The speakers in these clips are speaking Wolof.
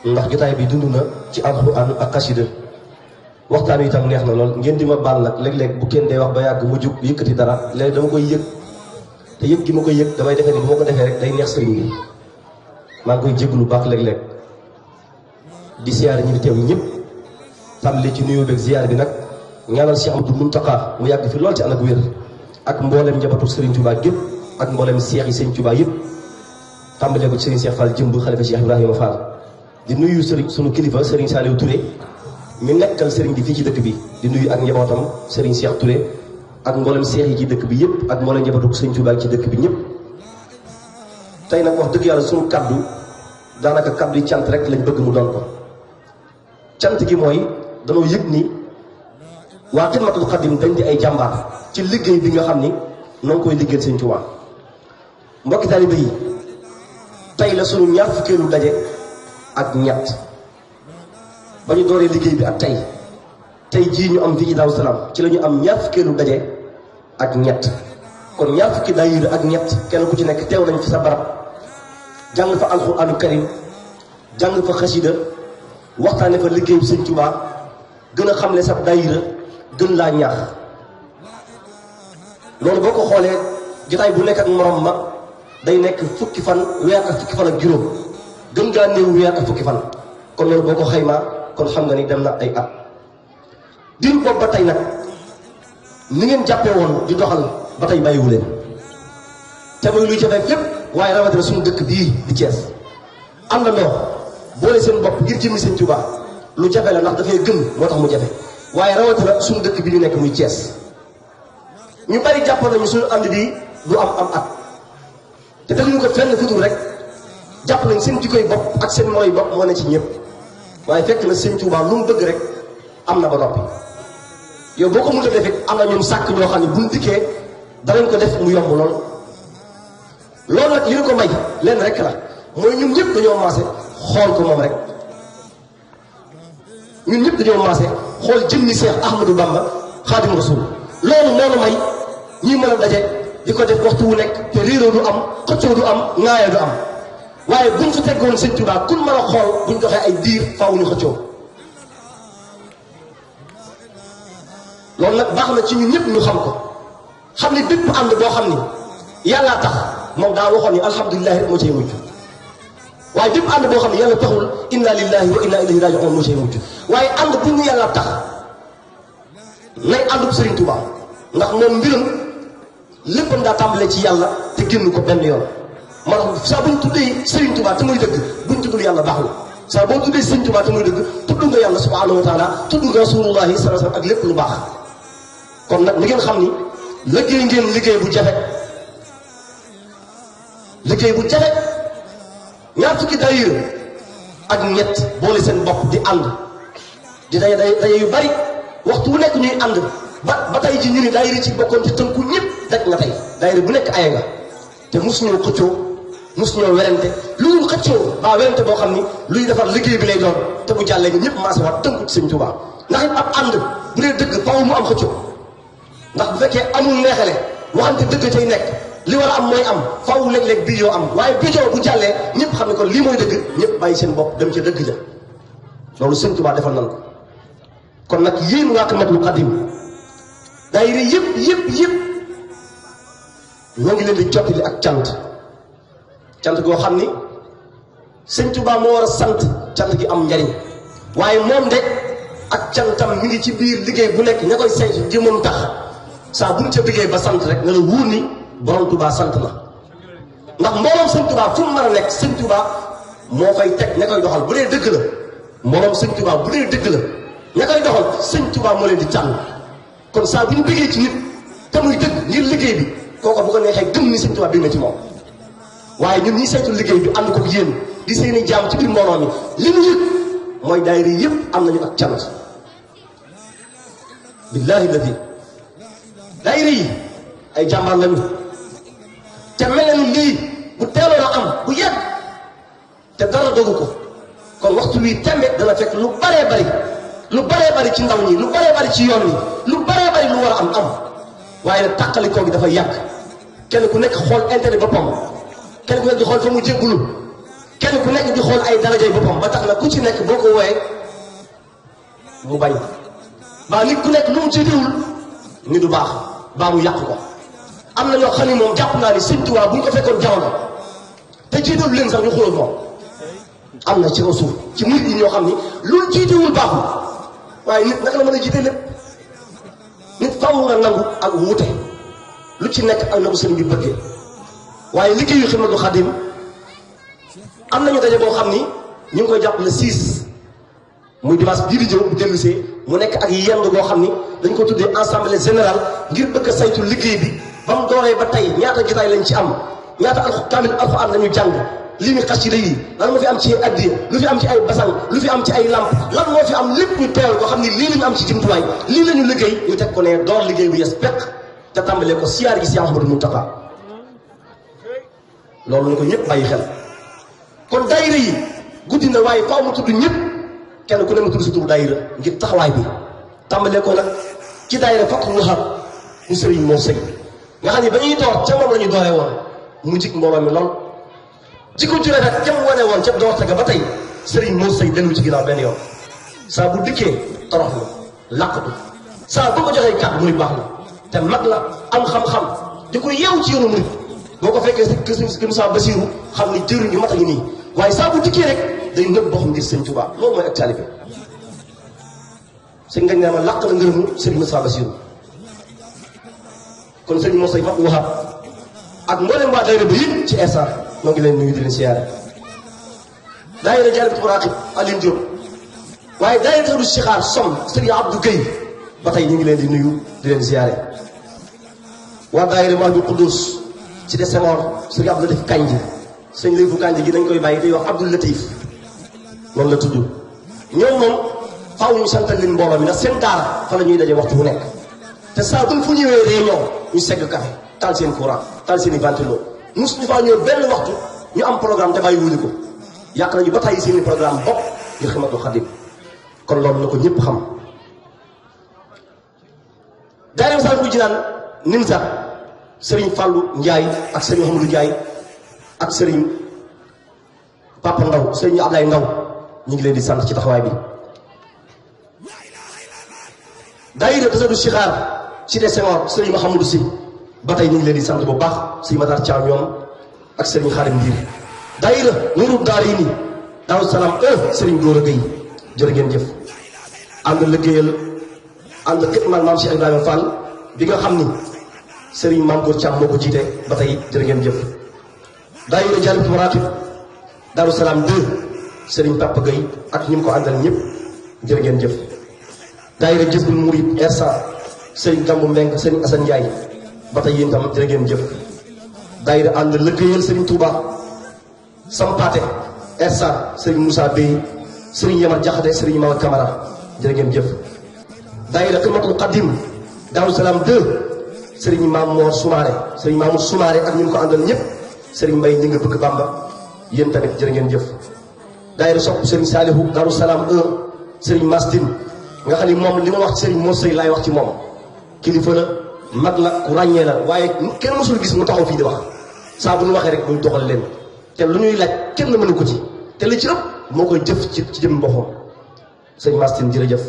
ndax jotaay bi dund na ci alxuraan ak xasida waxtaan wi itam neex na lool ngeen di ma baal nag léeg-léeg bu kenn dee wax ba yàgg mu jug yëkkati dara léegi dama koy yëg te yëg gi ma koy yëg damay defee ni bu ma ko defee rek day neex sëriñ bi maa ngi koy jéglu lu baax léeg-léeg di siyaare ñi fi teew ñëpp tàmbali ci nuyoo beeg ziyaar bi nag ñaanal Cheikh Abdou Mountakha mu yàgg fi lool ci ànd ak wér ak mboolem njabootu Serigne Touba gépp ak mboolem seex yi Serigne Touba yëpp tàmbalee ko ci Serigne Cheikh Fall jëmb xalifa Cheikh Ibrahima Fall di nuyu Serigne sunu kilifa Serigne Saliou Touré mi nekkal Serigne bi fii ci dëkk bi di nuyu ak njabootam Serigne Cheikh Touré ak mboolem seex yi ci dëkk bi yëpp ak mboolem njabootu Serigne Touba ci dëkk bi ñëpp. tey nag wax dëgg yàlla sunu kaddu daanaka kaddu yi cant rek lañ bëgg mu doon ko cant gi mooy danoo yëg ni waa Xidmatul Xadim dañ di ay jàmbaar ci liggéey bi nga xam ni noo ngi koy liggéeyal Sëñ Tuubaa mbokki taalibe yi tey la sunu ñaar fukkeelu daje ak ñett ba ñu dooree liggéey bi ak tey jii ñu am fii ci Daaru Salaam ci la ñu am ñaar fukkeelu daje ak ñett kon ñaar fukki daayira ak ñett kenn ku ci nekk teew nañ fi sa barab jàng fa alxuraanu karim jàng fa xasida waxtaane fa liggéeyu Sëñ Tuubaa gën a xamle sa daayira gën laa ñaax loolu boo ko xoolee jotaay bu nekk ak morom ma day nekk fukki fan weer ak fukki fan ak juróom gën gaa néew weer ak fukki fan kon loolu boo ko xaymaa kon xam nga ni dem na ay at diir boobu ba tey nag ni ngeen jàppee woon di doxal ba tey bàyyiwu leen te muy luy jafe fépp waaye rawatina suñu dëkk bii di Thiès am na loo boole seen bopp ngir jëmmi Sëñ Tuubaa lu jafe la ndax dafay gën moo tax mu jafe waaye rawatina suñu dëkk bi ñu nekk muy Thiès ñu bari jàpp nañu suñu ànd bi du am at te defuñu ko fenn futul rek jàpp nañ seen jikkoy bopp ak seen moroy bopp moo ne ci ñëpp waaye fekk na Sëñ Tuubaa lu mu bëgg rek am na ba noppi yow boo ko mënta def it am na ñoom sàkk ñoo xam ne buñ dikkee danañ ko def mu yomb lool loolu nag li ñu ko may lenn rek la mooy ñun ñëpp dañoo maase xool ko moom rek ñun ñëpp dañoo maase xool jëmmi Seex Ahmadou Bamba Xaadimu Rasuul loolu moo nu may ñii mën a daje di ko def waxtu wu nekk te réeroo du am xëccoo du am ŋaayoo du am waaye buñ fi teggoon Sëñ Tuubaa kun mën a xool buñ doxee ay diir faaw ñu xëccoo loolu nag baax na ci ñun ñëpp ñu xam ko xam ni bépp ànd boo xam ni yàllaa tax moom daa waxoon ni alhamdulilahi rek moo cay mujj waaye bépp ànd boo xam ne yàlla taxul inna lillahi wa inna ilayhi raji'un moo cay mujj waaye ànd bu ñu yàlla tax nay àndub Serigne Touba ndax moom mbiram léppam daa tàmbalee ci yàlla te génn ko benn yoon moo tax saa buñ tuddee Serigne Touba te muy dëgg buñ tuddul yàlla baaxul saa boo tuddee Serigne Touba te muy dëgg tudd nga yàlla subhanahu wa taala tudd nga rasulullahi sallallahu alayhi wasallam ak lépp lu baax kon nag li ngeen xam ni liggéey ngeen liggéey bu jafe ñaar fukki daayira ak ñett boole seen bopp di ànd di daye yu bari waxtu wu nekk ñuy ànd ba tey ji ñu ni daayira ci bokkoon ci tënku ñëpp daj nga tey daayira bu nekk aye nga te mosuñoo xëccoo mosuñoo werante lu ñu xëccoo ba werante boo xam ni luy defar liggéey bi lay doon te bu jàllee nga ñëpp maase waat tënku ci Sëñ Tuubaa ndax it ab ànd bu dee dëgg faaw mu am xëccoo ndax bu fekkee amul neexale waxante dëgg tey nekk li war a am mooy am faaw léeg-léeg bii yoo am waaye bijoo bu jàllee ñëpp xam ne kon lii mooy dëgg ñëpp bàyyi seen bopp dem ca dëgg ja loolu Sëñ Tuubaa defal nan ko kon nag yéen waa Xidmatul Xadim daayira yëpp ñoo ngi leen di jottali ak cant goo xam ni Sëñ Tuubaa moo war a sant cant gi am njariñ waaye moom de ak cantam mi ngi ci biir liggéey bu nekk ña koy saytu jëmam tax saa buñ ca liggéey ba sant rek nga la wóor ni borom Touba sant na ndax mbooloom Sëñ Tuubaa fu mu mën a nekk Sëñ Tuubaa moo fay teg ña koy doxal bu dee dëgg la mbooloom Sëñ Tuubaa bu dee dëgg la ña koy doxal Sëñ Tuubaa moo leen di tànn kon saa bu ñu bëggee ci nit te muy dëgg ngir liggéey bi kooku bu ko neexee gëm ni Sëñ Tuubaa bi na ci moom waaye ñun ñi saytu liggéey bi ànd ko yéen di seeni jaam ci biir mbooloo mi li ñu yëg mooy daayira yëpp am nañu ak cant billaahi ladi daayira yi ay jàmbaar lañu te mel ni lii bu teeloon a am bu yàgg te dara dogu ko kon waxtu wi tembe dana fekk lu baree bari ci ndaw ñi lu baree bari ci yoon wi lu baree bari lu war a am waaye nag tàqalikoo gi dafa yàgg kenn ku nekk xool intérêt boppam kenn ku nekk di xool fa mu jéggulu kenn ku nekk di xool ay darajay boppam ba tax na ku ci nekk boo ko wooyee mu bañ baa nit ku nekk lu mu jiitewul ni du baax baa mu yàq ko. am na ñoo xam ne moom jàpp naa ni Sëñ Tuubaa bu ñu ko fekkoon jamono te jiitewul leen sax ñu xool moom. am na ci kaw suuf ci murid yi ñoo xam ni loolu jiitewul baaxul waaye nit naka la mën a jiite lépp nit faaw nga nangu ak wuute lu ci nekk ak na ko sëriñ bi bëggee waaye liggéeyu Xidmatul Xaadim am nañu daje boo xam ni ñu ngi koy jàpp le 6 muy dimanche bii di ñëw bu dellusee mu nekk ak yenn goo xam ni dañ ko tuddee assemblée générale ngir bëgg a saytu liggéey bi ba mu dooree ba tey ñaata jotaay lañ ci am ñaata kaamil alxuraan lañu jàng li mi xasida yi lan moo fi am ci addiya lu fi am ci ay basang lu fi am ci ay lamp lan moo fi am lépp ñu teewal ko xam ni lii la ñu am ci jumtuwaay lii la ñu liggéey ñu teg ko ne door liggéey bu yes peq te tàmbalee ko siyaar gi si Ahmadou Mountakha loolu na ko ñëpp bàyyi xel. kon daayira yi guddi na waaye faaw mu tudd ñëpp kenn ku ne ma tudd si turu daayira ngir taxawaay bi tàmbalee ko nag ci daayira Fathul Wahab mu sëriñ moo sëy nga xam ne ba ñuy door ca moom la ñu dooree woon mu jik mbooloo mi lool jikko ju rafet jëm wane woon ca door tega ba tey sëriñ moo sëy dellu ci ginnaaw benn yoon saa bu dikkee torox la làqatu saa bu ko joxee kàddu muy baax na te mag la am xam-xam di ko yeew ci yoonu murid boo ko fekkee si kër Moussa Bassirou xam ni jëriñ ñu mat a ngi nii waaye saa bu dikkee rek day nëb boppam ngir sëñ Tuubaa loolu mooy ak taalibe sëñ ngañ ne ma làq na ngërëmu sëriñ Moussa Bassirou kon sëriñ moo sëy Fathul Wahab ak mboolem waa daayira bi yëpp ci instant moo ngi leen nuyu di leen siyaare daayira Jaalibatul Maraaxib Alioune Diop waaye daayira Tawdu Sixaar som sëriñ Abdou Guèye ba tey ñu ngi leen di nuyu di leen siyaare waa daayira Mahdou Quddus ci des Senghor sëriñ Abdou Latif Kanji sëñ Layfu Kanji gi dañ koy bàyyi day wax Abdou Latif noonu la tudd ñoom moom faaw ñu santal leen mbooloo mi ndax seen daara fa la ñuy daje waxtu bu nekk te saa buñ fu ñëwee réunion ñu segg café taal seen courant taal seen i ventilo mus ñu faa ñëw benn waxtu ñu am programme te bàyyi wuñu ko yàq nañu ba tàyyi seen i programme bopp ngir Xidmatul Xaadim kon loolu na ko ñëpp xam daayira Masaalikul Jinaan Nimza sëriñ Fallou Ndiaye ak sëriñ Mouhamadou Ndiaye ak sëriñ Papa Ndaw sëriñ Ablaye Ndaw ñu ngi leen di sant ci taxawaay bi daayira Tawdu Sixaar ci des Senghor sëriñ Mahamadou Si ba tey ñu ngi leen di sant bu baax sëriñ Matar Thiam ñoom ak sëriñ Xaadim Ndiir daayira Nuurul Daarayni Daaru Salaam sëriñ Góora Gueye jërë ngeen jëf ànd liggéeyal ànd xidmal maam Cheikh Ibrahima Fall bi nga xam ni sëriñ Maam Góor Thiam moo ko jiite ba tey jërë ngeen jëf daayira Jaalibatul Maraaxib Daaru Salaam 2 sëriñ Papa Gueye ak ñi mu ko àndal ñëpp jërë ngeen jëf daayira Jazbul Murid Ersa sëriñ Gambu Mbeng sëriñ Assane Ndiaye ba tey yéen tam jërë ngeen jëf daayira ànd liggéeyal sëriñ Touba Sampaate Ersa sëriñ Moussa Bey sëriñ Yamar Jaxate sëriñ Mama Camara jërë ngeen jëf daayira Xidmatul Xaadim Daaru Salaam 2 sëriñ Maam Moor Soumaré sëriñ Mamour Soumaré ak ñu ngi ko àndal ñëpp sëriñ Mbay ñi nga bëgg Bamba yéen tamit jërë ngeen jëf daayira sopp sëriñ Saalihu Daaru Salaam 1 sëriñ Mastin nga xam ni moom li ma wax ci sëriñ moo sëy laay wax ci moom kilifa la mag la ku ràññee la waaye kenn mësul gis mu taxaw fii di wax saa bu ñu waxee rek muy doxal leen te lu ñuy laaj kenn mënu ko ci te li ci ëpp moo koy jëf ci jëm boppam sëriñ Mastin jërëjëf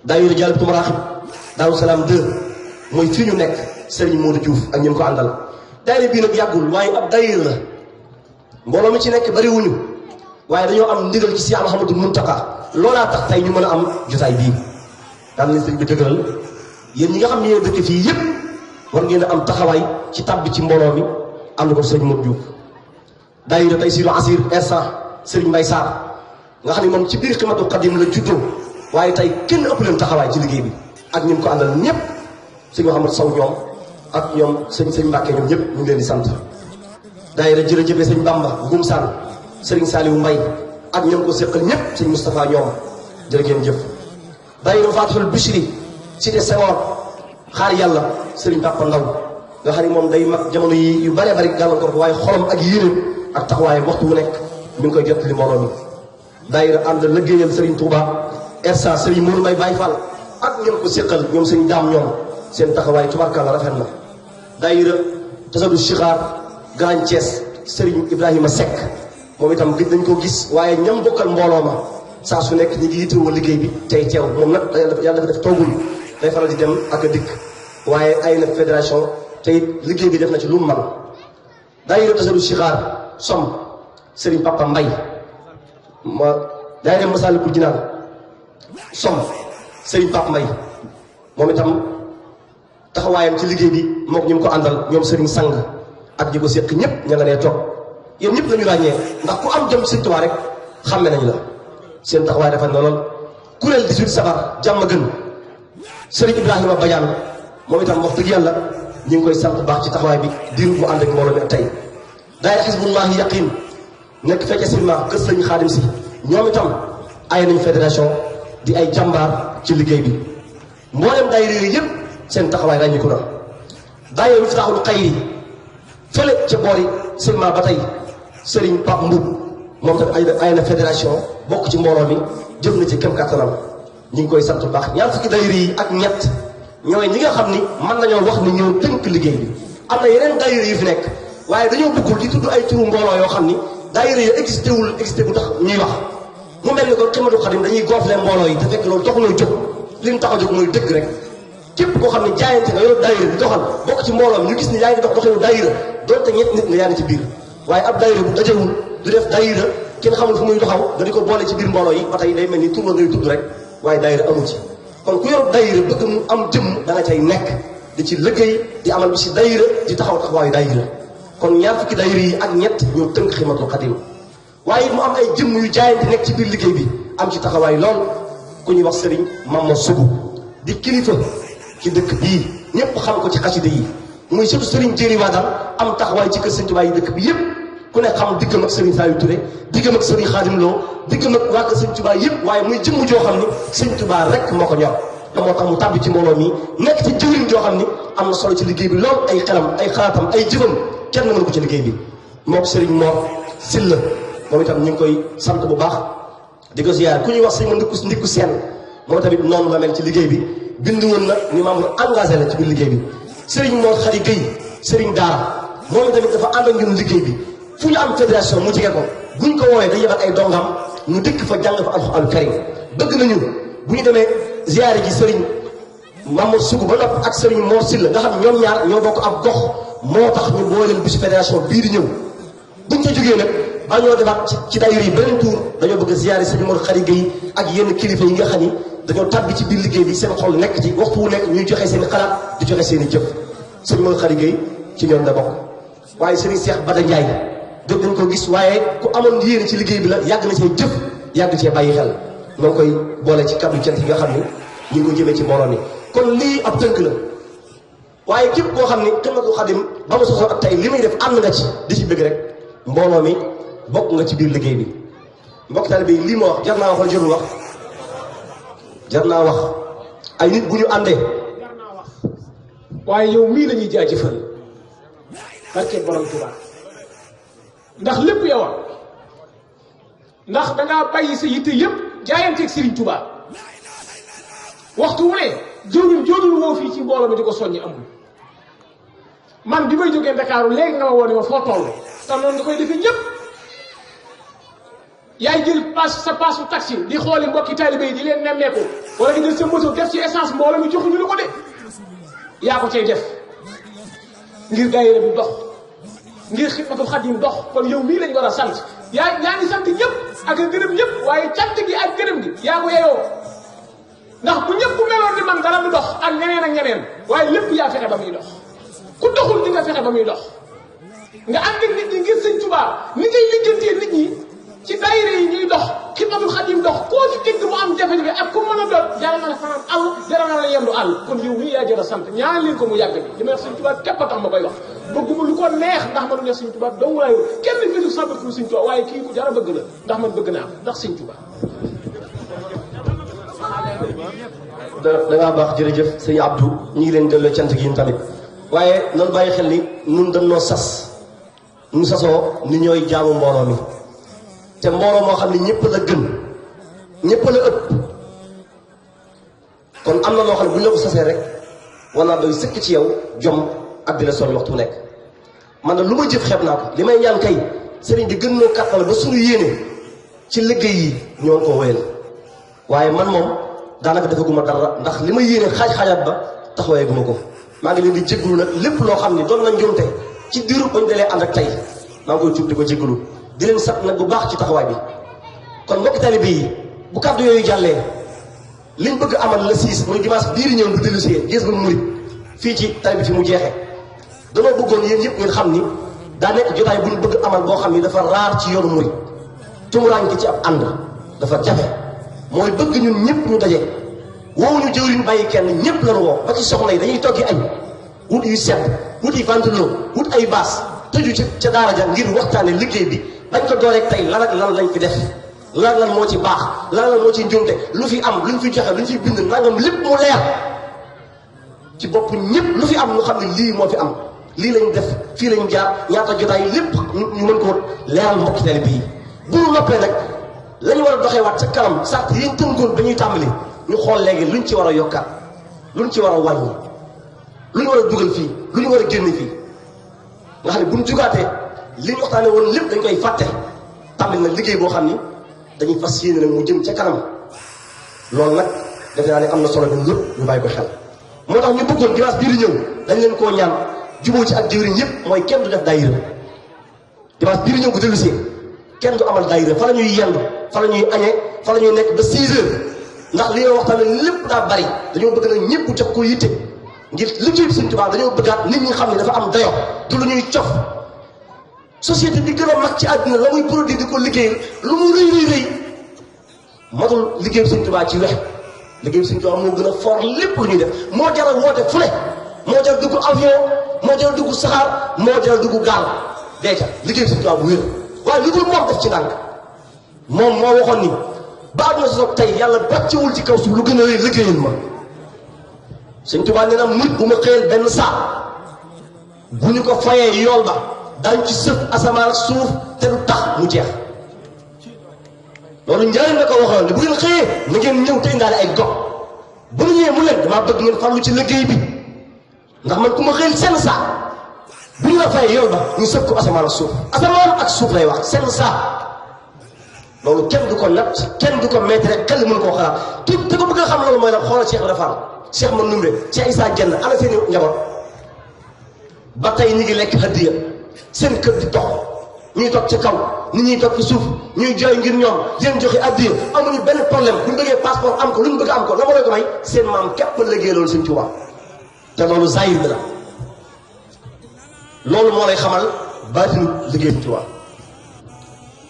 daayira Jaalibatul Maraaxib Daaru Salaam 2 mooy fii ñu nekk sëriñ Modou Diouf ak ñi ko àndal daayira bii nag yàggul waaye ab daayira la mbooloo mi ci nekk bariwuñu waaye dañoo am ndigal ci Cheikh Ahmadou Mountakha loolaa tax tey ñu mën a am jotaay bii daan nañ sëriñ bi dëgëral yéen ñi nga xam ne yéen dëkk fii yépp war ngeen a am taxawaay ci tàbbi ci mbooloo mi ànd ko sëriñ Modou Diouf daayira Taysiru Asir Ersa sëriñ Mbay Sarr nga xam ne moom ci biir Xidmatul Xaadim la juddoo waaye tey kenn ëpp leen taxawaay ci liggéey bi ak ñi ko àndal ñëpp sëñ Mouhamed Sow ñoom ak ñoom sëñ Mbàkke ñoom ñëpp ñu ngi leen di sant daayira jërëjëfe sëñ Bamba Ngum Sall sëriñ Saliou Mbay ak ñoom ko séqal ñëpp sëñ Moustapha ñoom jërë ngeen jëf daayira Fatihul Bichri cité Senghor xaar yàlla sëriñ Papa Ndaw nga xam ne moom day mag jamono yi yu bëree bëri gàllankoor ko waaye xolam ak yéenam ak taxawaayam waxtu wu nekk mi ngi koy jot li mbooloo mi daayira ànd liggéeyal sëriñ Touba Ersa sëriñ Mourou Mbay Baye Fall ak ñoom ko séqal ñoom sëñ daam ñoom seen taxawaay tubarkalla rafet na daayira Tawdu Sixaar Grand Thiès sëriñ Ibrahima Seck moom itam gëj nañ koo gis waaye ñam bokkal mbooloo ma saa su nekk ñi ngi yittewoo liggéey bi tey teew moom nag yàlla dafa def toogul day faral di dem ak a dikk waaye ay na fédération tey liggéey bi def na ci lu mu man daayira tasaru sixaar som Serigne Papa Mbay ma daayira Masaalikul Jinaan som Serigne Papa Mbay moom itam taxawaayam ci liggéey bi mook ñu ko àndal ñoom Serigne Sang ak ñi ko séq ñëpp ña nga nee toog yéen ñëpp lañu ràññee ndax ku am jëm Serigne Touba rek xàmme nañu la seen taxawaay dafa ne lool kuréel 18 safar jàmm gën Serigne Ibrahima Badiane moom itam wax dëgg yàlla ñu ngi koy sant baax ci taxawaay bi diiru bu ànd ak mbooloo mi ak tey daayira Hizbullahi Yaqin nekk fecce silma kër Serigne Xaadim si ñoom itam ay nañ fédération di ay jàmbaar ci liggéey bi mboolem daayira yooyu yëpp seen taxawaay ràññiku na daayira Miftaaxul Xayri fële ca boori silma ba tey Serigne Pape Mboub moom tamit ay na fédération bokk ci mbooloo mi jëf na ci kem kàttanam ñu ngi koy sant bu baax ñaar fukki daayira yi ak ñett ñooy ñi nga xam ni mën nañoo wax ni ñoo tënk liggéey bi am na yeneen daayira yu fi nekk waaye dañoo bëggul di tudd ay turu mbooloo yoo xam ni daayira yi existé bu tax ñuy wax mu mel ni ko Xidmatul Xadim dañuy gonfler mbooloo yi te fekk loolu taxu ñoo jóg li ñu tax a jóg mooy dëgg rek képp koo xam ne jaayante nga yor daayira di doxal bokk ci mbooloo ñu gis ni yaa ngi dox doxinu daayira doonte ñett nit nga yaa ngi ci biir waaye ab daayira bu dajewul du def daayira kenn xamul fu muy doxaw nga di ko boole ci biir mbooloo yi ba tey day mel ni tur la ngay tudd rek waaye daayira amu ci kon ku yor daayira bëgg mu am jëmm da nga cay nekk di ci liggéey di amal bi si daayira di taxaw taxawaayu daayira kon ñaar fukki daayira yi ak ñett ñoo tënk Xidmatul Xadim waaye mu am ay jëmm yu jaayante nekk ci biir liggéey bi am ci taxawaay lool ku ñuy wax Serigne Mamo Sougou di kilifa ci dëkk bii ñëpp xam ko ci xasida yi muy surtout Serigne Jéeri Wadal am taxawaay ci kër Serigne Touba yi dëkk bi yëpp ku ne xam diggam ak Serigne Saliou Touré diggam ak Serigne Khadim Lo diggam ak waa kër Serigne Touba yëpp waaye muy jëmm joo xam ni Serigne Touba rek moo ko ñor te moo tax mu tàbbi ci mbooloo mi nekk ci jëwriñ joo xam ni am na solo ci liggéey bi lool ay xelam ay xalaatam ay jëfam kenn mënu ko ci liggéey bi mook Serigne Mor Silla moom itam ñu ngi koy sant bu baax di ko ziyaar ku ñuy wax sëñ ma ndikku seen moom tamit noonu la mel ci liggéey bi bind woon na ni membre engagé la ci biir liggéey bi Serigne Mor Khady Gueye Serigne Daara moom tamit dafa ànd ak ñun liggéey bi fu ñu am fédération mu jege ko buñ ko woowee day yebal ay dongam ñu dëkk fa jàng fa alxuraan karim bëgg nañu bu ñu demee ziyaare ji Serigne Mamadou Sougou ba nopp ak Serigne Mor Silla nga xam ñoom ñaar ñoo bokk ab gox moo tax ñu booleel bisu fédération bii di ñëw buñ fa jógee nag ba ñoo defaat ci daayira yi beneen tour dañoo bëgg a ziyaare Serigne Mor Khady Gueye ak yenn kilifa yi nga xam ni dañoo tàbbi ci biir liggéey bi seen xol nekk ci waxtu wu nekk ñuy joxe seen i xalaat di joxe seen i jëf Serigne Mor Khady Gueye ci ñoom la bokk waaye Serigne Cheikh Bada Ndiaye dëgg dañ ko gis waaye ku amoon yéene ci liggéey bi la yàgg na cee jëf yàgg cee bàyyi xel ñoo ngi koy boole ci kàddu cant yi nga xam ni ñu ngi ko jëmee ci mbooloo mi kon lii ab tënk la waaye képp koo xam ni Xidmatul Xadim ba mu sosoo ak tey li muy def ànd nga ci di ci bëgg rek mbooloo mi bokk nga ci biir liggéey bi mbokk taalibe bi lii ma wax jar naa wax wala jarul wax jar naa wax ay nit bu ñu àndee jar naa wax waaye yow mii lañuy jaajëfal barke borom Tuubaa ndax lépp yow ndax dangaa bàyyi sa yitte yëpp jaayanteeg Serigne Touba waxtu wu ne jooju woo fii ci mbooloo mi di ko soññi amul man bi may jógee Ndakaaru léegi nga ma woo ne ma foo toll te noonu nga koy defee ñëpp yaay jël sa paasu taxi di xooli mbokki taalibe yi di leen nemmeeku wala nga jël sa moto def ci essence mbooloo mi joxuñu la ko de yaa ko cay def ngir daayira bi dox ngir Xidmatul Xadim dox kon yow mii lañ war a sant yaa ngi sant ñëpp ak gërëm ñëpp waaye cant gi ak gërëm gi yaa ko yeyoo ndax bu ñëpp meloon ni man dara du dox ak ñeneen ak ñeneen waaye lépp yaa fexe ba muy dox ku doxul di nga fexe ba muy dox nga ànd ak nit ñi ngir Sëñ Tuubaa ni ngay lijjantee nit ñi ci daayira yi ñuy dox Xidmatul Xadim dox koo ci dégg mu am jafe-jafe ak ku mën a doon jaral na la fanaan àll jaral na la yendu àll kon yow mii yaa jër a sant ñaan leen ko mu yàgg bi li may wax Sëñ Tuubaa képp a tax ma koy wax bëgguma lu ko neex ndax man neex Sëñ Tuubaa dong laa yor kenn fisu sa bëgg Sëñ Tuubaa waaye kii ku jar a bëgg la ndax man bëgg naa ko ndax Sëñ Tuubaa da ngaa baax jërëjëf sëñ Abdou ñu ngi leen delloo cant gi ñun tamit waaye nan bàyyi xel ni nun dañ noo sas ñu sasoo ni ñooy jaamu mbooloo mi te mbooloo moo xam ne ñëpp la gën ñëpp la ëpp kon am na loo xam ne bu ñu la ko sasee rek war naa doy sëkk ci yow jom ak di la sonn waxtu bu nekk man na lu ma jëf xeeb naa ko li may ñaan kay sëriñ bi gën noo kàttal ba suñu yéene ci liggéey yi ñoo ngi ko wéyal waaye man moom daanaka defaguma dara ndax li ma yéene xaaj-xaajaat ba taxawee guma ko maa ngi leen di jégalu nag lépp loo xam ni doon na njuumte ci diiru bañ dalee ànd ak tey maa ngi koy tuub di ko jégalu di leen sant nag bu baax ci taxawaay bi kon mbokki taalibe yi bu kàddu yooyu jàllee liñ bëgg amal la 6 muy dimanche bii di ñëw bu dellusee gis bu murit fii ci tali bi fi mu jeexee danoo bëggoon yéen ñëpp ngeen xam ni daa nekk jotaay bu ñu bëgg amal boo xam ni dafa raar ci yoonu murit tumuraañ ki ci ab ànd dafa jafe mooy bëgg ñun ñëpp ñu daje woowuñu jëwriñ bàyyi kenn ñëpp lañu woo ba ci soxna yi dañuy toggi añ wut yu set wut yi ventilo wut ay baas tëju ci ca daara ja ngir waxtaane liggéey bi bañ ko dooreeg tey lan ak lan lañ fi def lan lan moo ci baax lan lan moo ci njuumte lu fi am luñ fi joxe luñ fi bind nangam lépp mu leer ci bopp ñëpp lu fi am ñu xam ne lii moo fi am lii lañ def fii lañ jaar ñaata jotaay lépp ñu mën ko leeral mbokki tali bii bu ñu noppee nag la ñu war a doxee waat ca kanam sart yi ñu tënkoon dañuy tàmbali ñu xool léegi luñ ci war a yokkaat luñ ci war a wàññi lu ñu war a dugal fii lu ñu war a génne fii nga xam ne bu ñu jugaatee li ñu waxtaanee woon lépp dañ koy fàtte tàmbali nag liggéey boo xam ni dañuy fas yéene nag mu jëm ca kanam loolu nag defe naa ne am na solo ñun ñëpp ñu bàyyi ko xel. moo tax ñu bëggoon dimanche bii di ñëw dañ leen koo ñaan jubóo ci ak jëwriñ ñëpp mooy kenn du def daayira dimanche bii di ñëw bu dellusee kenn du amal daayira fa la ñuy yendu fa la ñuy añee fa la ñuy nekk ba 6 heures ndax li ñoo waxtaanee lépp daa bari dañoo bëgg nag ñëpp jox ko yitte ngir liggéey bi Sëñ Tuubaa dañoo bëggaat nit ñi xam ne dafa am dayo du lu ñuy cof société bi gën a mag ci àdduna la muy produit di ko liggéeyal lu mu rëy rëy matul liggéey bi Sëñ Tuubaa ci wex liggéey bi Sëñ Tuubaa moo gën a fort lépp lu ñuy def moo jaral woote fu ne moo jaral dugg avion moo jaral dugg saxaar moo jaral dugg gaal deeca liggéey bi Sëñ Tuubaa bu wér waaye lu dul moom def ci ndànk moom moo waxoon ni ba àdduna soog tey yàlla bàccewul ci kaw suuf lu gën a rëy liggéeyal ma Sëñ Tuubaa nee na murit bu ma xëyal benn saa bu ñu ko fayee yool ba daañu ci sëf asamaan ak suuf te du tax mu jeex loolu njëriñ la ko waxoon ne bu ngeen xëyee na ngeen ñëw te indaale ay gox bu ñu ñëwee mu leen damaa bëgg ngeen farlu ci liggéey bi ndax man ku ma xëyal seen saa bu ñu la fayee yool ba ñu sëf ko asamaan ak suuf lay wax seen saa loolu kenn du ko natt kenn du ko metti rek xel mënu koo xalaat te ko bëgg a xam loolu mooy nag xoolal Cheikh Rafal Cheikh Man Numbe Cheikh Issa Dieng ana seeni njaboot ba tey ñu ngi lekk hadiya seen kër di dox ñuy toog ci kaw nit ñuy toog ci suuf ñuy jooy ngir ñoom di leen joxe addiya amuñu benn problème bu ñu bëggee passeport am ko lu ñu bëgg am ko la ma lay ko may seen maam képp a liggéey loolu Sëñ Tuubaa te loolu zahir bi la loolu moo lay xamal baatinu liggéey Sëñ Tuubaa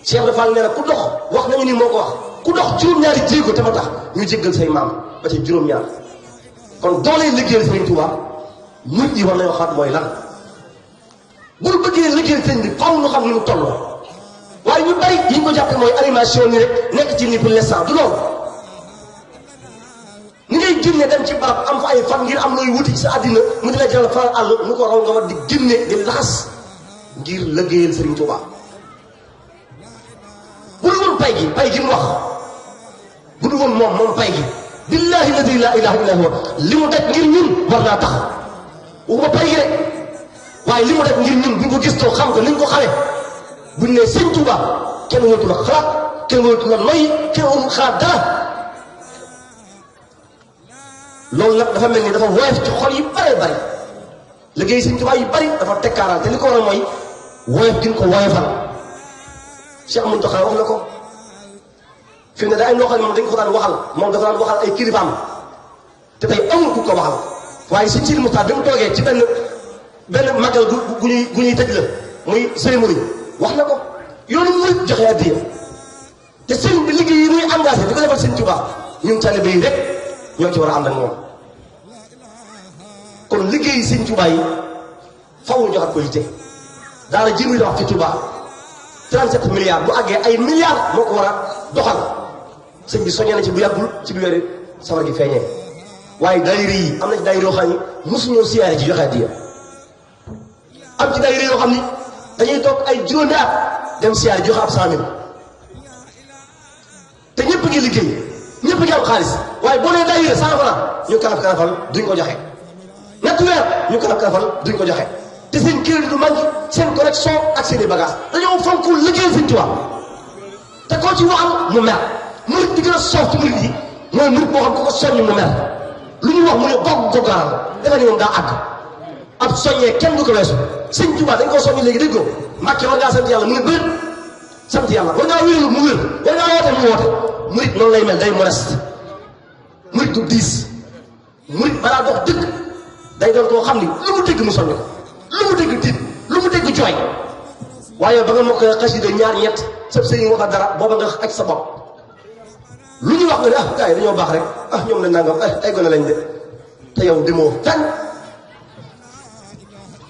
Cheikh Rafal nee na ku dox wax nañu ni moo ko wax ku dox juróom-ñaari jéego te ma tax ñu jéggal say maam ba ci juróom-ñaar kon doolee liggéeyal Sëñ Tuubaa nit ñi war nañoo xaat mooy lan bu ñu bëggee liggéeyal sëñ bi faaw ñu xam ni mu toll waaye ñu bari yi ñu ko jàppe mooy animation ni rek nekk ci ni pour l'instant du loolu ni ngay génne dem ci barab am fa ay fan ngir am looy wuti ci sa àddina mu di la jaral faral àll nu ko raw nga war di génne di laxas ngir liggéeyal Sëriñ Tuubaa bu dul woon pay gi mu wax bu dul woon moom pay gi billahi ladi la ilaha illa huwa li mu def ngir ñun war naa tax waxuma pay gi rek waaye li mu def ngir ñun buñ ko gis too xam ko niñ ko xamee buñ ne Sëñ Tuubaa kenn waratu la xalaat kenn waratu la noyyi kenn waratu xalaat dara loolu nag dafa mel ni dafa woyof ci xol yi bare bari liggéey Sëñ Tuubaa yu bari dafa tekkaaral te li ko waral mooy woyof gi ñu ko woyofal Cheikh Mountakha wax na ko fi mu ne da ay loo xam ne moom dañ ko daan waxal moom dafa daan waxal ay kilifaam te tey amul ku ko waxal waaye si Sëñ Mountakha bi mu toogee ci benn màggal gu ñuy tëj la muy cérémonie wax na ko yoonu muy joxe addiya te sëñ bi liggéey yi muy engagé di ko defal Sëñ Tuubaa ñun taalibe yi rek ñoo ci war a ànd ak moom kon liggéey Sëñ Tuubaa yi faaw ñu joxat ko yitte daara ji muy wax ci Tuubaa 37 milliards bu àggee ay milliards moo ko war a doxal sëñ bi soññee na ci bu yàggul ci bi weeri sawar gi feeñee waaye daayira yi am na ci daayira yoo xam ne mosuñoo siyaare ci joxe addiya am ci daayira yoo xam ni dañuy toog ay juróomi at dem siyaare joxe ab 100 000 te ñëpp ngi liggéey ñëpp ngi am xaalis waaye boo nee daayira 100 francs ñu kanaf kanafal duñ ko joxe ñetti weer ñu kanaf kanafal duñ ko joxe te seen crédit du manqué seen connexion ak seen i bagage dañoo fonk liggéey Sëñ Tuubaa te koo ci waxal mu mer murit di gën a soof ci murit yi mooy murit boo xam ko ko soññ mu mer lu ñu wax mu ne gog gaaral dafa ni moom daa àgg ab soññee kenn du ko weesu Sëñ Tuubaa dañ koo soññ léegi dégg nga Mbàkke war ngaa sant yàlla mu ne bëri sant yàlla war ngaa wéerlu mu wér war ngaa woote mu woote murit noonu lay mel day modeste murit du diis murit balaa dox dëgg day doon koo xam ni lu mu dégg mu soññ ko lu mu dégg tiit lu mu dégg jooy waaye ba nga mokk xasida ñaar ñett sëb sëriñ wax dara booba nga aj sa bopp lu ñu wax nga ne ah gars yi dañoo baax rek ah ñoom la nangam ay gone lañ de te yow demoo fenn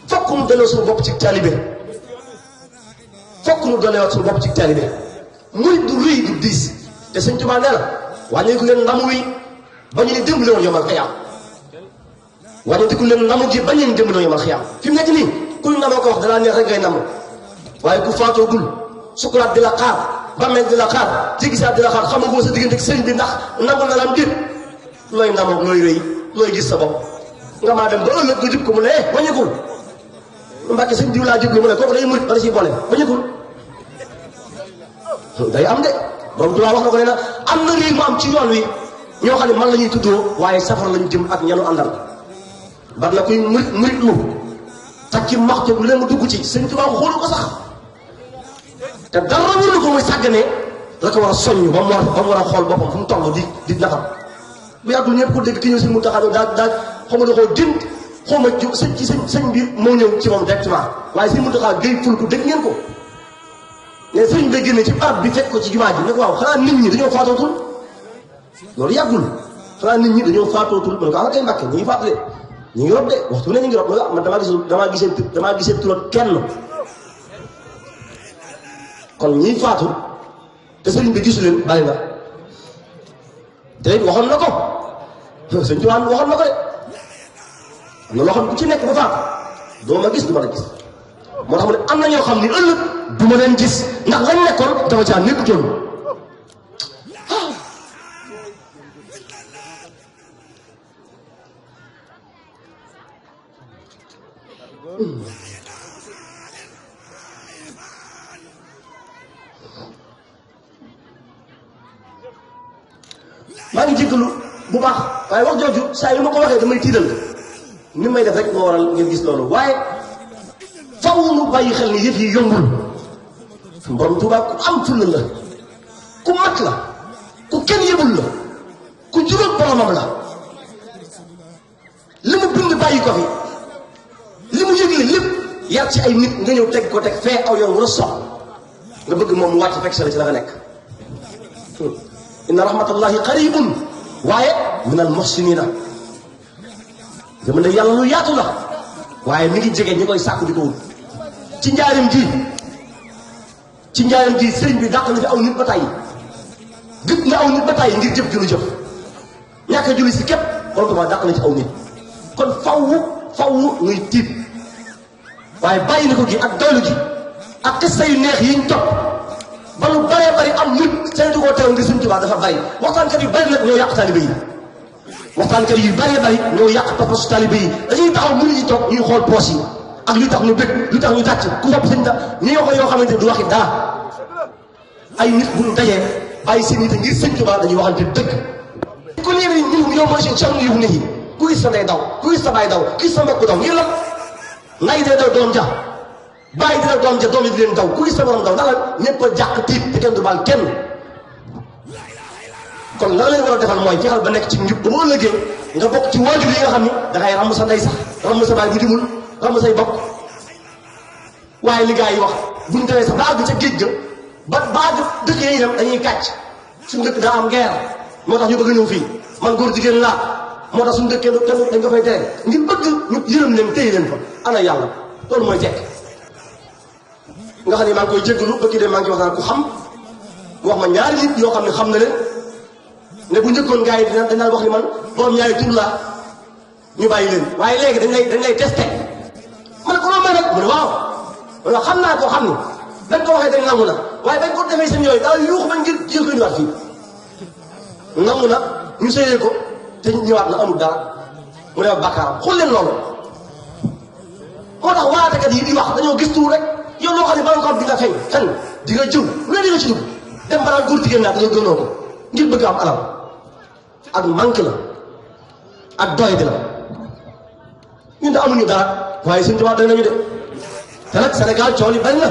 fokk nu delloo suñu bopp ci taalibe fokk nu delloo suñu bopp ci taalibe murit du rëy du diis te Sëñ Tuubaa nee na wàññeeku leen ndamu wi ba ñu ne démb la woon yomal xiyaam wàññeeku leen ndamu gi ba ñu ne démb la woon yomal xiyaam fi mu nekk nii kuy namoo ko wax danaa neex rek ngay namu waaye ku faatoogul sukuraat di la xaar bàmmeel di la xaar jéggisaat di la xaar xamagoo sa diggante ak sëriñ bi ndax nangu na la am déet looy ndamoo looy rëy looy gis sa bopp nga maa dem ba ëllëg nga jub ko mu ne bañagul Mbàkke sëñ diw laa jublu mu ne kooku day murit ba da ciy boole bañagul day am de borom Tuubaa wax na ko nee na am na réew mu am ci yoon wi ñoo xam ne man la ñuy tuddoo waaye safar lañu jëm ak ñanu àndal bari na kuy murit lu takki maxtu lu leen mu dugg ci Sëñ Tuubaa xoolu ko sax te dara wërlu ko muy sàgganee la ko war a soññ ba mu war a xool boppam fu mu toll di nafar bu yàggul ñëpp ko dégg ki ñëw si mu taxaw daal xaw ma da koo dint xaw ma sëñ bi moo ñëw ci moom directement waaye si mu taxaw géy ful ko dégg ngeen ko mais sëñ bi génne ci barab bi fekk ko ci jumaa ji ne ko waaw xanaa nit ñi dañoo faatootul loolu yàggul xanaa nit ñi dañoo faatootul ma ne ko ala kay Mbàkke ñu ngi faatule ñu ngi rob de waxtu ne ñu ngi rob man damaa gisee turam kenn kon ñiy faatu te sëriñ bi gisu leen bari na te it waxoon na ko sëñ Tuubaa waxoon na ko de am na loo xam ku ci nekk ba faatu doo ma gis du ma la gis moo tax mu ne am na ñoo xam ni ëllëg du ma leen gis ndax lañ nekkoon dafa caa nekkutoon maa ngi jéggalu bu baax waaye wax jooju saa yu ma ko waxee damay tiital ni may def rek moo waral ngeen gis loolu waaye faw nu bàyyi xel ni yëf yi yombul borom Tuubaa ku am fulla la ku mat la ku kenn yëbul la ku juróom boromam la li mu bind bàyyi ko fi li mu yëgle lépp yar ci ay nit nga ñëw teg ko teg fee aw yoon war a sox nga bëgg moom mu wàcc fekk sa la ci la nga nekk inna rahmatallahi qaribun waaye min al muhsinina dama ne yàlla lu yaatu la waaye mi ngi jege ñi koy sàkku di ko wut ci njaarim ji sëriñ bi dàq na fi aw nit ba tàyyi gëpp na aw nit ba tàyyi ngir jëf ju nu jëf ñàkk a julli si képp kontumaa dàq na ci aw nit kon faw nuy tiit waaye bàyyi na ko gi ak doylu gi ak xista yu neex yiñ topp ba lu bëree bëri am nit seen du koo teew ngir Sëñ Tuubaa dafa bëri waxtaankat yu bëri nag ñoo yàq taalibe yi waxtaankat yu bëree bëri ñoo yàq pas-pasu taalibe yi dañuy taxaw mënuñu ci toog ñuy xool poos yi ak lu tax ñu bëgg lu tax ñu tàcc ku sopp sëñ ta ñi yoo ko yoo xamante du waxi dara ay nit bu ñu dajee bàyyi seen nit ngir Sëñ Tuubaa dañuy waxante dëgg ku léegi ñu yow mooy seen cam yu ne yi ku gis sa ndey daw ku gis sa baay daw ku gis sa mbokk daw ngir la nay dee daw doom ja bàyyi dina doom ja doom yi di leen daw ku gis sa borom daw ndax la ñëpp a jàq tiit te kenn du baal kenn kon la leen war a defal mooy fexeel ba nekk ci njub ba boo ëllëgee nga bokk ci waajur yi nga xam ni dangay ràmm sa ndey sax ràmm sa baay bu dimul ràmm say bokk waaye li gaa yi wax buñ demee sax ba àgg ca géej ga ba àgg dëkk yi dem dañuy kàcc suñu dëkk daa am guerre moo tax ñu bëgg ñëw fii man góor jigéen laa moo tax suñu dëkk kenn dañ ko fay tere ngir bëgg ñu yërëm leen téye leen fa ana yàlla loolu mooy tekk nga xam ne maa ngi koy jéggalu ba kii de maa ngi ci waxtaan ku xam wax ma ñaari nit yoo xam ne xam na leen ne bu njëkkoon gars yi dañ daan wax ni man borom ñaari tur laa ñu bàyyi leen waaye léegi dañ lay testé ma ne ko loolu may nag mu ne waaw wala xam naa koo xam ni dañ ko waxee dañ nangu na waaye dañ ko defee seen yooyu daal yuuxu ba ngir jël ko ñëwaat fii nangu na ñu sëyee ko te ñëwaat na amul dara mu ne bàkkaaram xool leen loolu moo tax waaraatekat yi di wax dañoo gis tuur rek yow loo xam ne bala nga ko am di nga feeñ fenn di nga jëw lu ne di nga ci dugg dem ba naan góor jigéen naa dañoo gënoo ko ngir bëgg am alal ak manque la ak doy di la ñun de amuñu dara waaye Sëñ Tuubaa doy nañu de te nag Sénégal coono yi bari na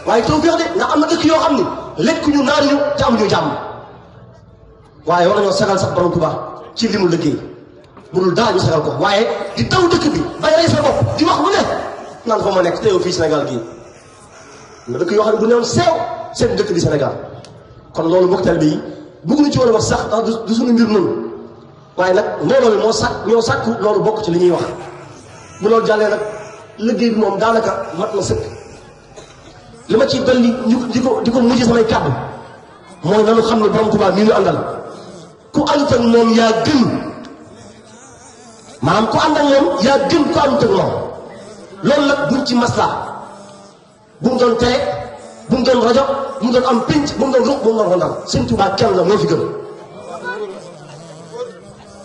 waaye taw féex de ndax am na dëkk yoo xam ni lekkuñu naanuñu te amuñu jàmm waaye war nañoo sagal sax borom Tuubaa ci li mu liggéey bu dul dara ñu sagal ko waaye di daw dëkk bi bay rey sa bopp di wax lu ne naan fa ma nekk te yow fii Sénégal gii na dëkk yoo xam ne bu newoon seew seen dëkk di Sénégal kon loolu mbokk taalibe yi bëgguñu ci woon a wax sax ndax du suñu mbir noonu waaye nag mbooloo mi ñoo sàkku loolu bokk ci li ñuy wax bu loolu jàllee nag liggéey bi moom daanaka mat na sëkk li ma ci dolli di ko mujj samay kàddu mooy nanu xam ne borom Tuubaa mii ñu àndal ku àndut ak moom yaa gën maanaam ku ànd ak moom yaa gën ku àndut ak moom loolu nag buñ ci maslaa bu mu doon tere bu mu doon rajo bu mu doon am pinc bu mu doon ruq bu mu doon rondal Sëñ Tuubaa kenn la moo fi gën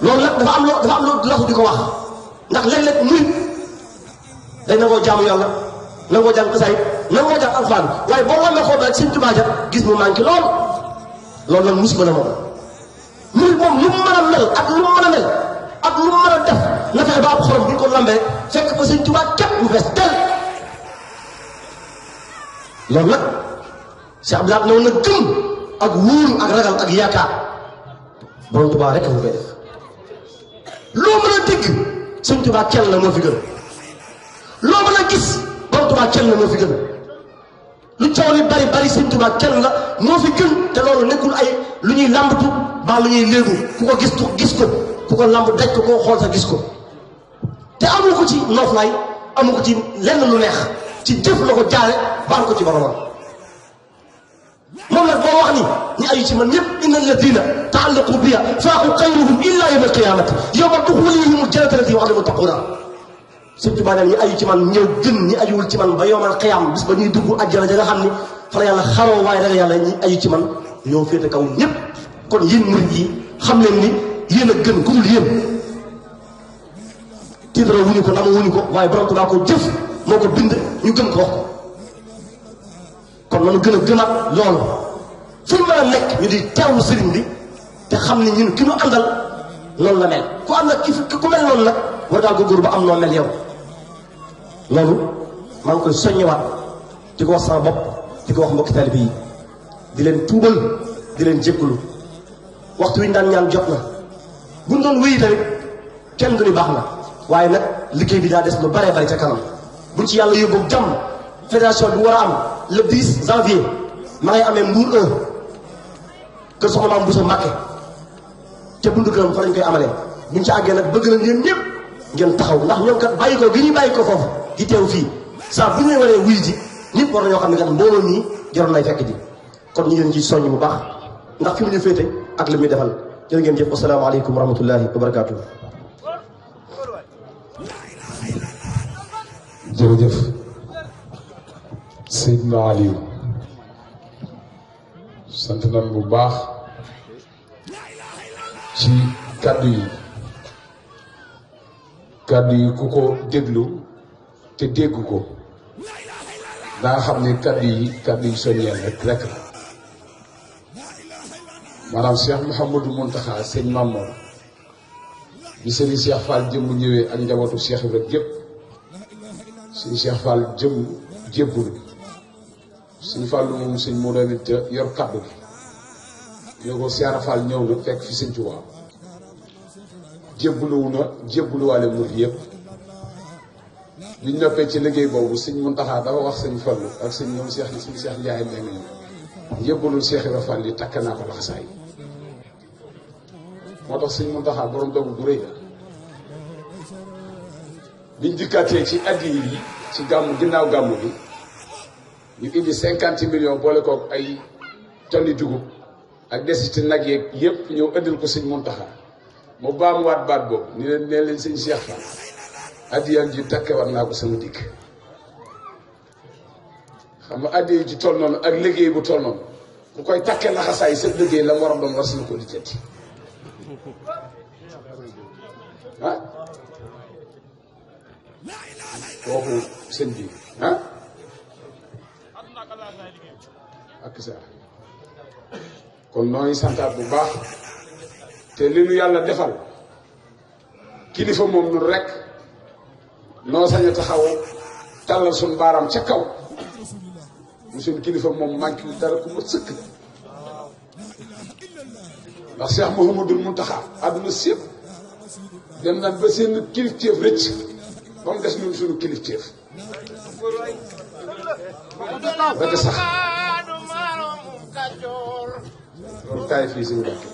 loolu nag dafa am loo lafu di ko wax ndax léeg-léeg muy day nangoo jaamu yàlla nangoo jàng xasaayid nangoo jàng alxuraan waaye boo wàmmee xool rek Sëñ Tuubaa ja gis mu manqué loolu nag musiba la moom muy moom lu mu mën a mel ak lu mu mën a mel ak lu mu mën a def na fexe ba ab xorom bu ñu ko lambee fekk ba Sëñ Tuubaa képp mu fees del loolu nag Cheikh Abdoulaye noonu nag gëm ak wóoru ak ragal ak yaakaar borom Tuubaa rek a koy def loo mën a dégg Sëñ Tuubaa kenn la moo fi gën loo mën a gis borom Tuubaa kenn la moo fi gën lu coow li bari bari Sëñ Tuubaa kenn la moo fi gën te loolu nekkul ay lu ñuy làmbatu baa lu ñuy léegu ku ko gis ko ku ko làmb daj ko koo xool sa gis ko te amu ko ci nooflaay amu ko ci lenn lu neex ci jëf la ko jaare baal ko ci boromam moom nag boo wax ni ñi ayu ci man ñëpp inna alladina taallaqu biya faaqu xayruhum illa yawma alqiyamati yawma duxulihim aljannata allati wa'ada almuttaquna Sëñ Tuubaa neen ñi ayu ci man ñëw gën ñi ajuwul ci man ba yawmal qiyaam bis ba ñuy dugg àjjana ja nga xam ni fa la yàlla xaroo waaye rek yàlla ñi ayu ci man ñoo féete kaw ñëpp kon yéen murid yi xam leen ni yéen a gën ku dul yéen tiitara wuñu ko nama wuñu ko waaye borom Tuubaa ko jëf moo ko bind ñu gën ko wax ko kon nanu gën a gëmaat loolu fu ñu mën a nekk ñu di teewlu sëriñ bi te xam ne ñun ki ñu àndal noonu la mel ku am nag ku mel noonu nag war ngaa góorgóorlu ba am noo mel yow loolu maa ngi koy soññewaat di ko wax sama bopp di ko wax mbokki taalibe yi di leen tuubal di leen jéggalu waxtu wi ñu daan ñaan jot na buñ doon wéyi tamit kenn du ni baax na waaye nag liggéey bi daa des lu baree bari ca kanam buñ ci yàlla yóbbu jàmm fédération bi war a am le 10 janvier ma ngay amee Mbour 1 kër soxna Maam Bousso Mbàkke te bundu këram fa lañ koy amalee buñ ci àggee nag bëgg nañ yéen ñëpp ngeen taxaw ndax ñoom kat bàyyi ko gi ñuy bàyyi ko foofu di teew fii saa bu ñu waree wuy ji ñëpp war nañoo xam ne kat mbooloo nii jaroon nay fekk ji kon ñu leen ci soññ bu baax ndax fi mu ñu féete ak li muy defal jërë ngeen jëf wasalaamaaleykum wa rahmatullahi wa barakaatu. jërëjëf Seydina Aliou sant nañ bu baax ci kàddu yi ku ko déglu te dégg ko daa xam ne kàddu yi soññeel rek la maanaam Cheikh Mouhamadou Mountakha sëñ Mamour bi sëriñ Cheikh Fall jëmm ñëwee ak njabootu Cheikh Ibrahima gépp sëñ Cheikh Fall jëmm jébbul sëñ Fallu moom sëñ moo doon it yor kàddu gi ñoo ko Cheikh Fall ñëw na fekk fi sëñ Tuubaa jébbuluwaale murid yëpp biñ noppee ci liggéey boobu sëñ Mountakha dafa wax sëñ Fallu ak sëñ ñoom sëñ Cheikh Ndiaye Mbengue ñu yëbbalul Cheikh Ibrahima Fall yi takk naa ko laxasaay moo tax sëñ Mountakha borom dogu bu rëy la biñ dikkaatee ci addi yi ci gàmmu ginnaaw gàmmu bi ñu indi 50 millions boole koog ay tonni dugub ak desiti nag yeeg yëpp ñëw ëndil ko sëñ Mountakha mu baamuwaat baat boobu ni leen nee leen sëñ Cheikh Fall addiyam ji takke war naa ko sama dikk xam nga addiya ji toll noonu ak liggéey bu toll noonu ku koy takke laxasaay sa liggéey la mu war a doon war si na ko lijjanti kooku sëñ bi ah ak sa kon nooy santaat bu baax te li nu yàlla defal kilifa moom nun rek noo sañ a taxaw tàllal suñ baaraam ca kaw mu suñ kilifa moom manqué dara ku ma sëkk ndax Cheikh Mouhamadoul Mountakha àdduna sépp dem nañ ba seen kilifteef rëcc ba mu des ñun suñu kilifteef ba te sax loolu kaay fii suñu bàkke